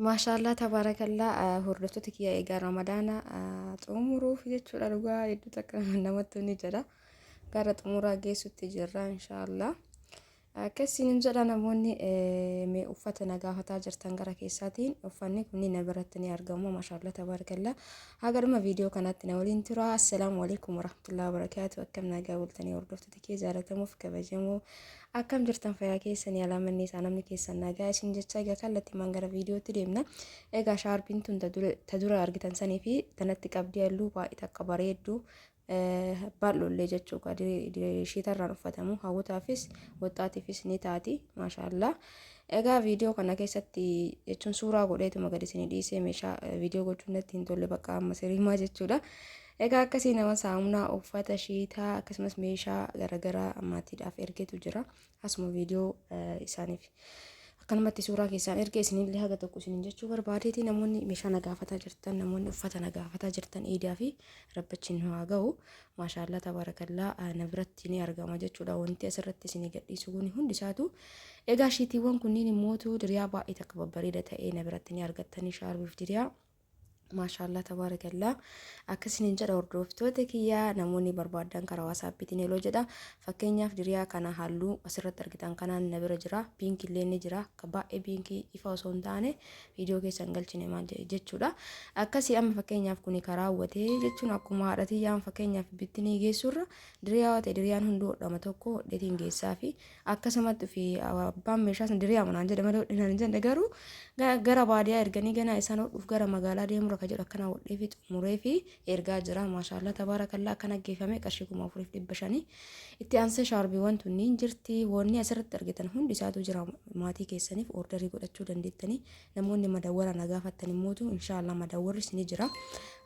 Maashaallaa tabaarakallaa hordoftoota kiyya egaa ramadaana xumuruuf jechuudha dhugaa hedduu takka namatti ni jedha gara xumuraa geessutti jirra inshaallah. Akkasiin jedha namoonni mee uffata na gaafataa jirtan gara keessaatiin uffanni kunniin na biratti ni argamu maashaallaa tabaarakallaa haga dhuma viidiyoo kanaatti na waliin tura. Assalaamu alaikum warahmatullahi wabarakaatu. Akkam nagaa bultanii hordoftoota kee jaallatamuuf kabajamoo akkam jirtan fayyaa keessanii alaamanni isaa namni keessan nagaa isin jecha egaa kallattiimaan gara viidiyootti deemna. Egaa shaarbiin tun ta dura argitan sanii fi tanatti qabdii halluu baay'ee takka bareeddu bal'oollee jechuudha. Shiitarraan uffatamu hawwataafis waxxaatiifis ni taati maashaallaa. Egaa viidiyoo kana keessatti jechuun suuraa godheetuma gadi isinii dhiisee meeshaa viidiyoo gochuun natti hin tolle bakka amma siriimaa jechuudha. Egaa akkasii nama saamunaa uffata shiitaa akkasumas meeshaa garaagaraa maatiidhaaf ergetu jira. Asuma viidiyoo isaaniif akkanumatti suuraa keessaan erge isinillee haga tokko isinin jechuu barbaadeeti namoonni meeshaa na gaafataa jirtan namoonni uffata na gaafataa jirtan iidaa fi rabbachiin nu haa ga'u maashaallaa tabaarakallaa na biratti ni argama jechuudha wanti asirratti isinii gadhiisu kun hundi isaatu egaa shiitiiwwan kunniin immootu diriyaa baay'ee takka babbareeda ta'ee na biratti ni argattanii shaarbiif diriyaa Maashaallah tabaarakallah akkasiniin jedha hordoftoota kiyyaa namoonni barbaadan karaa waasaappiitiin heloo jedha fakkeenyaaf diriyaa kana halluu asirratti argitan kanaan na bira jira piinki illee ni jira akka baay'ee piinkii ifa osoo hin taane viidiyoo keessa hin galchine maal jedhe jechuudha akkasii amma fakkeenyaaf kuni karaa hawwatee jechuun akkuma haadha tiyyaan fakkeenyaaf bittinii geessurra diriyaa yoo ta'e diriyaan hunduu hodhama tokko hodheetiin geessaa fi Akkasumatti fi abbaan meeshaa sun diriyaa manaan jedhe malee hodhinaan hin jenne garuu gara baadiyaa erganii ganaa isaan hodhuuf gara magaalaa deemurra ka jedhu akkana hodhee fi xumuree fi ergaa jira. Maashaallaa tabaarakallaa akkana geeffame qarshii 4500. Itti aansee shaarbiiwwan tunniin jirti. Wanni asirratti argitan hundi isaatu jira maatii keessaniif ordarii godhachuu dandeettanii namoonni madawwara na gaafattan immootu inshaallah madawwarris ni jira.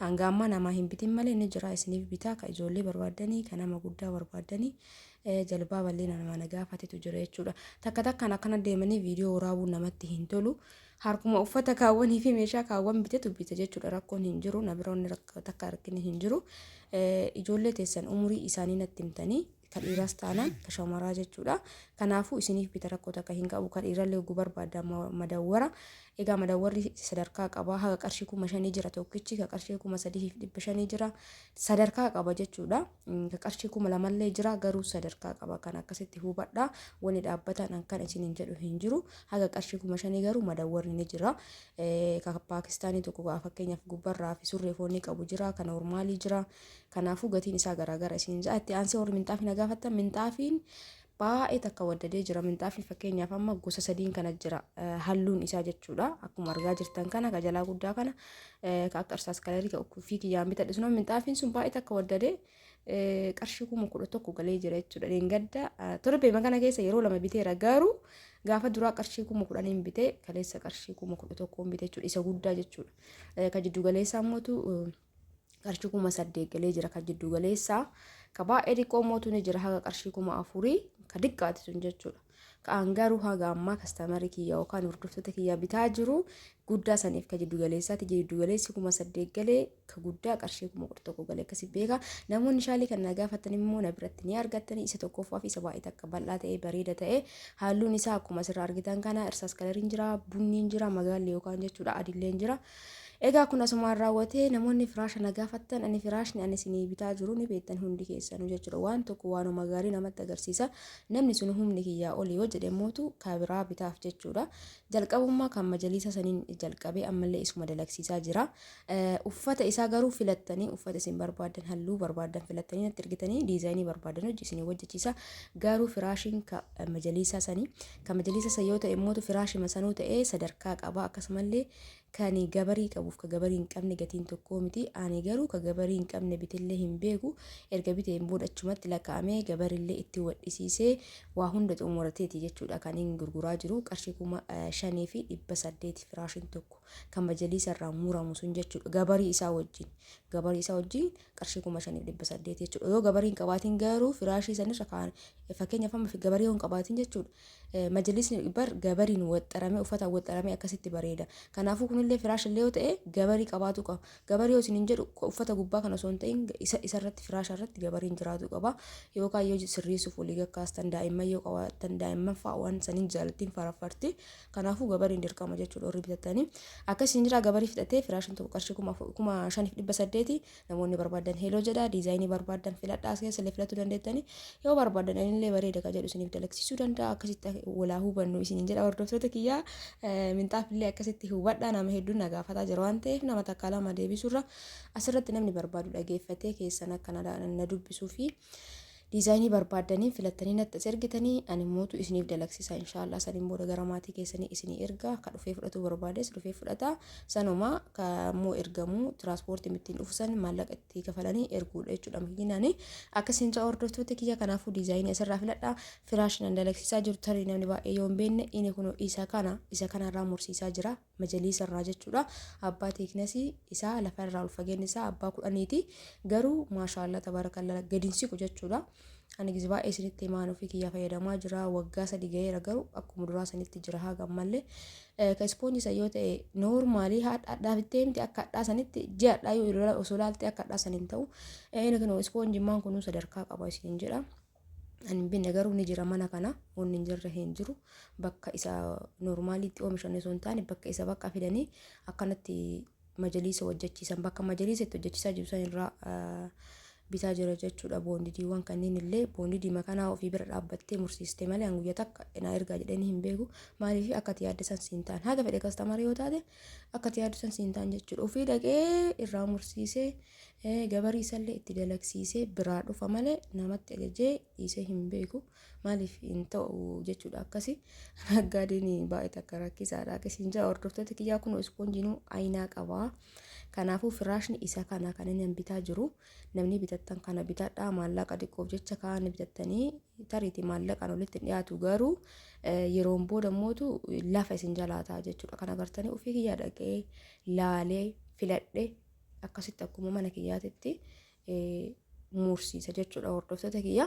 Hanga ammaa namaa hin bitin malee ni jira isiniif bitaa ka ijoollee barbaaddanii ka nama guddaa barbaaddanii jalbaaballee nama na gaafatetu jira jechuudha. Takka takkaan akkana deemanii viidiyoo waraabuun namatti hin tolu. Harkuma uffata kaawwanii fi meeshaa kaawwan bitetu bita jechuudha. Rakkoon hin jiru. Na bira wanni rakkoo takka arginu hin jiru. Ijoollee teessan umurii isaanii natti himtanii kan dhiiraas taanaan kan shamaraa jechuudha. Kanaafuu isiniif bita rakkoo takka hin qabu. Kan dhiirallee hogguu barbaadda madawwara. Egaa madawwarri sadarkaa qaba. Haga qarshii 5000 jira tokkichi, ka qarshii 3500 jira. Sadarkaa qaba jechuudha. Ka qarshii 2000llee jira garuu sadarkaa qaba. Kan akkasitti hubadha. Wanni dhaabbataan an kan isiniin jedhu hin jiru. Haga qarshii 5000 garuu madawwarri ni jira. Ka Paakistaanii tokko fakkeenyaaf gubbarraa fi surree foonii qabu jira. Ka noormaalii jira. Kanaafuu gatiin isaa garaagara isiniin jedha. Itti aansee warri minxaafii na gaafattan minxaafiin baay'ee takka waddadee jira. Minxaafiin fakkeenyaaf amma gosa sadiin kana jira. Halluun isaa jechuudha. Akkuma argaa jirtan kana ka jalaa guddaa kana ka akka irsaas kalarii ka uffii kiyyaan bitadhe sun minxaafiin sun baay'ee takka waddadee qarshii 11,000 galee jira jechuudha. Dheengadda torbee kana keessa yeroo lama biteera garuu gaafa duraa qarshii 10,000 bitee kaleessa qarshii 11,000 bite jechuudha. Isa guddaa jechuudha. Ka jiddu galeessaa immoo qarshii 8,000 galee jira kan jiddu galeessaa ka baay'ee xiqqoo mootu ni jira haga qarshii 4000 ka diqqaati sun jechuudha. Ka an garuu haga ammaa kastamarii kiyya yookaan hordoftoota kiyya bitaa jiru guddaa saniif ka jiddu galeessaati jiddu galeessi 8,000 galee ka guddaa qarshii 11,000 galee akkasi beeka. Namoonni shaalii kan na gaafatan immoo na biratti ni argattanii isa tokkoffaa fi isa baay'ee takka bal'aa ta'e bareeda ta'e halluun isaa akkuma asirraa argitan kana irsaas kalariin jira bunniin jira magaalli yookaan jechuudha adilleen jira. Egaa kun asumaan raawwatee namoonni firaasha na gaafattan ani firaashni ani isinii bitaa jiru ni beektan hundi keessanuu jechuudha. Waan tokko waanuma gaarii namatti agarsiisa. Namni sun humni kiyyaa oli yoo jedhe mootu ka biraa bitaaf jechuudha. Jalqabummaa kan majaliisa saniin jalqabee ammallee isuma dalagsiisaa jira. Uffata isaa garuu filattanii uffata isin barbaaddan halluu barbaaddan filattanii natti ergitanii diizaayinii barbaaddan hojii isinii hojjechiisa. Garuu firaashiin ka majaliisaa sanii ka majaliisa san yoo ta'e mootu firaashima sanuu ta'ee sadarkaa qaba akkasumallee Kani gabarii qabuuf ka gabarii hin qabne gatiin tokkoo miti. Ani garuu ka gabarii hin qabne bitellee hin beeku. Erga biteen booda achumatti lakkaa'amee gabarillee itti wadhisiisee waa hunda xumurateeti jechuudha kan hin gurguraa jiru. Qarshii 5800 firaashiin tokko kan majaliisa irraa muramu sun jechuudha. Gabarii isaa wajjin. Gabarii isaa wajjin qarshii 5800 jechuudha. Yoo gabarii hin qabaatin garuu firaashii sanirra kaan Fakkeenyaaf amma gabarii yoo hin qabaatin jechuudha. Majalisni bar gabariin waxxaramee uffataan waxxaramee akkasitti bareeda. Kanaafuu kunillee firaasha illee yoo ta'e gabarii qabaatu qaba. Gabarii yoo isiniin jedhu uffata gubbaa kana osoo hin ta'in isa isarratti firaasha irratti gabariin jiraatu qaba. Yookaan yoo sirreessuuf walii gakkaastan daa'imman yoo qabaattan daa'imman fa'a waan saniin jaalattiin faraffarti. Kanaafuu gabariin dirqama jechuudha warri bitattanii. Akkasiin jira gabarii fixatee firaashin tokko qarshii 5800. Namoonni barbaadan hello jedha. Diizaayinii barbaadan filadhaa, as keessa illee filachuu dandeettanii. Yoo barbaadan anillee bareeda ka jedhu isiniif dalagsiisuu danda'a. Akkasitti walaa hubannu isiniin jedha hordoftoota kiyyaa. Minxaaf illee akkasitti hubadhaa, nama hedduun na gaafataa jira waan ta'eef nama takka lama deebisuurra asirratti namni barbaadu dhageeffatee keessan akka na dubbisuu fi diizaayinii barbaaddanii filattanii natti as ergitanii ani mootu isiniif dalagsiisa inshaallah. Saniin booda gara maatii keessanii isinii erga. Ka dhufee fudhatuu barbaades dhufee fudhata. Sanuma ka immoo ergamu tiraanspoortii ittiin dhufu san maallaqa itti kafalanii erguudha jechuudha makiinaani. Akkasiin ja'a hordoftoota kiyya. Kanaafuu diizaayinii asirraa filadha. Firaashin an dalagsiisaa jiru tarii namni baay'ee yoo hin beekne inni kun isa kana isa kanarraa mursiisaa jira, majaliisa irraa jechuudha. Abbaa thicknessii isaa lafa irraa ol fageenyi isaa abbaa 10ti. Garuu maashaallah tabaarakallaa gadi hin siqu jechuudha. Ani gizi baay'ee isinitti himaan ofii kiyyaa fayyadamaa jira. Waggaa 3 gaheera, garuu akkuma duraa sanitti jira haga ammallee. Ka ispoonjii san yoo ta'e noormaalii hadhaa bittee miti akka hadhaa sanitti ji'a hadhaa yoo osoo ilaalte akka hadhaa san hin ta'u. Inni kun ispoonjimmaan kunuu sadarkaa qaba isiniin jedha. Ani hin binne, garuu ni jira mana kana, wanni hin jirre hin jiru. Bakka isa noormaaliitti oomishan osoo hin taane bakka isa bakka fidanii akkanatti majaliisa hojjechiisan, bakka majaliisa itti hojjechiisaa jiru san irraa bitaa jira jechuudha. Boondidiiwwan kanneen illee boondidii makanaa ofii bira dhaabbattee mursiiste malee an guyyaa takka naa ergaa jedhanii hin beeku. Maaliif akka ati yaadde san siin ta'an, haga fedhe kastamara yoo taate akka ati yaaddu san siin ta'an jechuudha. Ofii dhaqee irraa mursiisee gabarii isallee itti dalagsiisee biraa dhufa malee namatti ajajee dhiisee hin beeku. Maaliif hin ta'u jechuudha akkasi. Naggaadeen baay'ee takka rakkisaadha. Akkasiin jaa hordoftoota kiyyaa, kun ispoonjiinuu aynaa qaba. Kanaafuu firaashni isa kana kan inni bitaa jiru. Namni bitattan kana bitadhaa, maallaqa xiqqoof jecha kaan bitattanii tariitii maallaqaan walitti hin dhiyaatu, garuu yeroon booda mootu lafa isin jalaa ta'a jechuudha. Kana agartanii ofii kiyyaa dhaqee laalee filadhe akkasitti akkuma mana kiyyaatitti mursiisa jechuudha hordoftoota kiyya.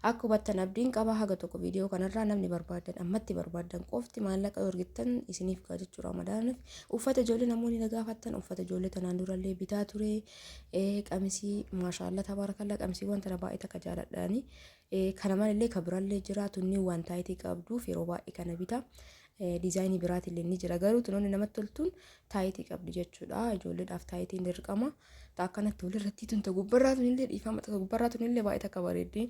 Akka hubattan abdiin qaba haga tokko viidiyoo kanarraa. Namni barbaadan ammatti barbaadan qofti maallaqa yoo ergittan isiniif ga'a jechuudha Ramadaanaaf. Uffata ijoollee namoonni na gaafattan, uffata ijoollee tanaan durallee bitaa ture. Qamisii maashaallah tabaarakallaa qamisiiwwan tana baay'ee takka jaaladhaani. Kana malallee ka birallee jira, tunni waan taayitii qabduuf yeroo baay'ee kana bita. Diizaayinii biraatillee ni jira, garuu tunoonni namatti toltuun taayitii qabdi jechuudha. Ijoolleedhaaf taayitiin dirqama. Ta akkanatti walirratti tun ta gubbarraa tunillee, dhiifama, ta gubbarraa tunillee baay'ee takka bareeddi.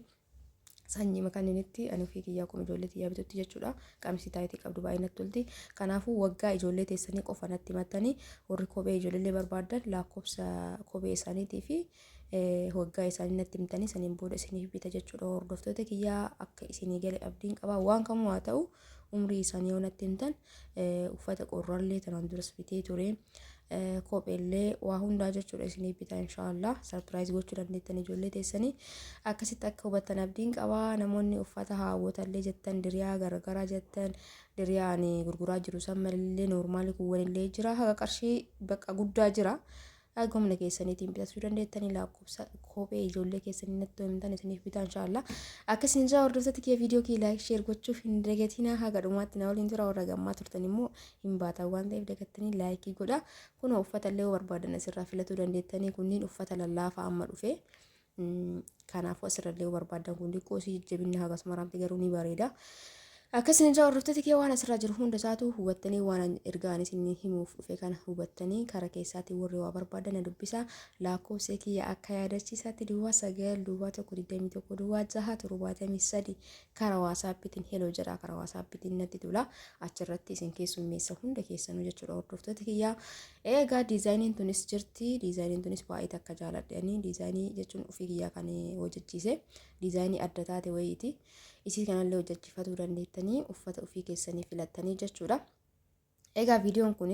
Sanyii makanninitti ani ofii kiyyaa akkuma ijoollee tiyyaa bitutti jechuudha. Qamisii taayitii qabdu baay'ee natti tolti. Kanaafuu waggaa ijoollee teessanii qofa natti himattanii warri kophee ijoollee barbaadan lakkoofsa kophee isaaniitii fi waggaa isaanii natti himtanii saniin booda isiniif bita jechuudha. Hordoftoota kiyyaa, akka isinii gale abdiin qaba. Waan kamuu haa ta'u umrii isaanii yoo natti himtan uffata qorrallee tanaan duras bitee ture. Kopheellee waa hundaa jechuudha isiniif bita inshaallah. Surprise gochuu dandeettan ijoollee teessanii. Akkasitti akka hubattan abdiin qaba. Namoonni uffata haawwotallee jettan, diriyaa garagaraa jettan, diriyaa ani gurguraa jiru san malallee noormaali kuuwwanillee jira, haga qarshii bakka guddaa jira. Haga humna keessaniitiin bitachuu dandeettanii lakkoofsa kophee ijoollee keessanii natti himtan isiniif bitaa inshaallah. Akkasiin jaa hordoftoota kiyya, viidiyoo kiyya like, share gochuuf hin dagatinaa. Haga dhumaatti na waliin tura. Warra gammaa turtan immoo hin baatan waan ta'eef dagattanii laayikii godha. Kunoo uffata illee yoo barbaadan asirraa filatuu dandeettanii, kunniin uffata lallaafaa amma dhufe. Kanaafuu asirra illee yoo barbaadan kun xiqqoo isii jajjabinni hagas maraamti, garuu ni bareeda. Akkasiin jaa hordoftoota kiyya, waan asirraa jiru hunda isaatu hubattanii waan ergaan isin himuuf dhufe kana hubattanii kara keessaatiin warri waa barbaadan na dubbisa. Lakkoofsa kiyya akka yaadachiisaatti 09 01 21 06 73 kara waasaappiitiin hello jedha, kara waasaappiitiin natti tola, achirratti isin keessummeessa hunda keessanuu jechuudha hordoftoota kiyya. Egaa diizaayiniin tunis jirti. Diizaayiniin tunis baay'ee takka jaaladhe. Diizaayinii jechuun ofii kiyyaa kan hojjechiise diizaayinii adda taate wayiiti. Isii kanallee hojjechiifatuu dandeettanii uffata ofii keessanii filattanii jechuudha. Egaa viidiyoon kun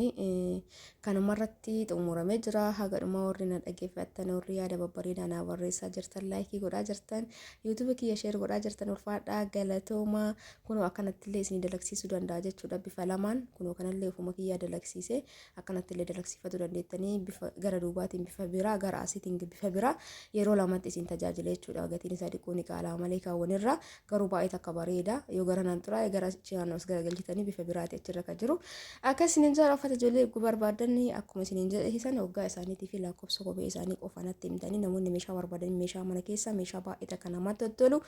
kanumarratti xumuramee jira. Haga dhumaa warri na dhaggeeffattan, warri yaada babbareedaa naa barreessaa jirtan, like godhaa jirtan, YouTube kiyya share godhaa jirtan, ulfaadhaa, galatoomaa. Kunoo akkanattillee isinii dalagsiisuu danda'a jechuudha bifa lamaan. Kunoo kanallee ofuma kiyyaa dalagsiise, akkanattillee dalagsiifachuu dandeettanii, bifa gara duubaatiin bifa biraa, gara asiitiin bifa biraa, yeroo lamatti isin tajaajila jechuudha. Gatiin isaa xiqqoo ni qaalaa malee kaawwanirra garuu baay'ee takka bareeda. Yoo gara naan xuraa'e gara achi as garagalchitanii bifa biraati achirra kan jiru. Akka isinin jedha, uffata ijoollee eeguu barbaadan akkuma isinin jedhe sana waggaa isaaniitii fi lakkoofsa kophee isaanii qofa natti himtanii, namoonni meeshaa barbaadan, meeshaa mana keessaa, meeshaa baay'ee takka namatti tolu,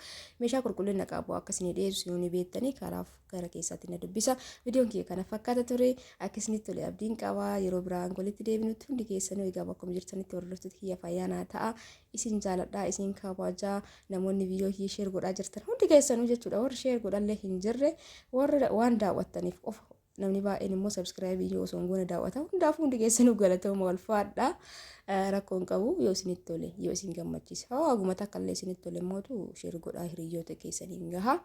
meeshaa qulqullina qabu akka isinii dhiyeessu isinuu ni beektanii, karaaf gara keessaatti na dubbisa. Viidiyoon kiyya kana fakkaata ture. Akka isinitti tole abdiin qaba. Yeroo biraan walitti deebinutti hundi keessanuu egaa bakkuma jirtanitti hordoftoota kiyya fayyaa naa ta'a. Isin jaaladhaa, isin kabajaa. Namoonni viidiyoo kiyya share godhaa jirtan hundi keessanuu jechuudha. Warri share godhallee hin jirre, warri waan daawwattaniif qofa, namni baay'een immoo subscribe yoo osoo hin goone daawwata. Hundaafuu hundi keessanuu galatooma, ulfaadha. Rakkoo hin qabu yoo isinitti tole, yoo isin gammachiise. Haguma takka illee isinitti tole mootu share godhaa, hiriyoota keessaniin gaha.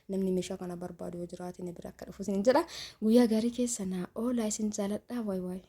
Namni meeshaa kana barbaadu yoo jiraate na bira akka dhufu isin jedha. Guyyaa gaarii keessa naa oolaa, isin jaaladha. Waay waay.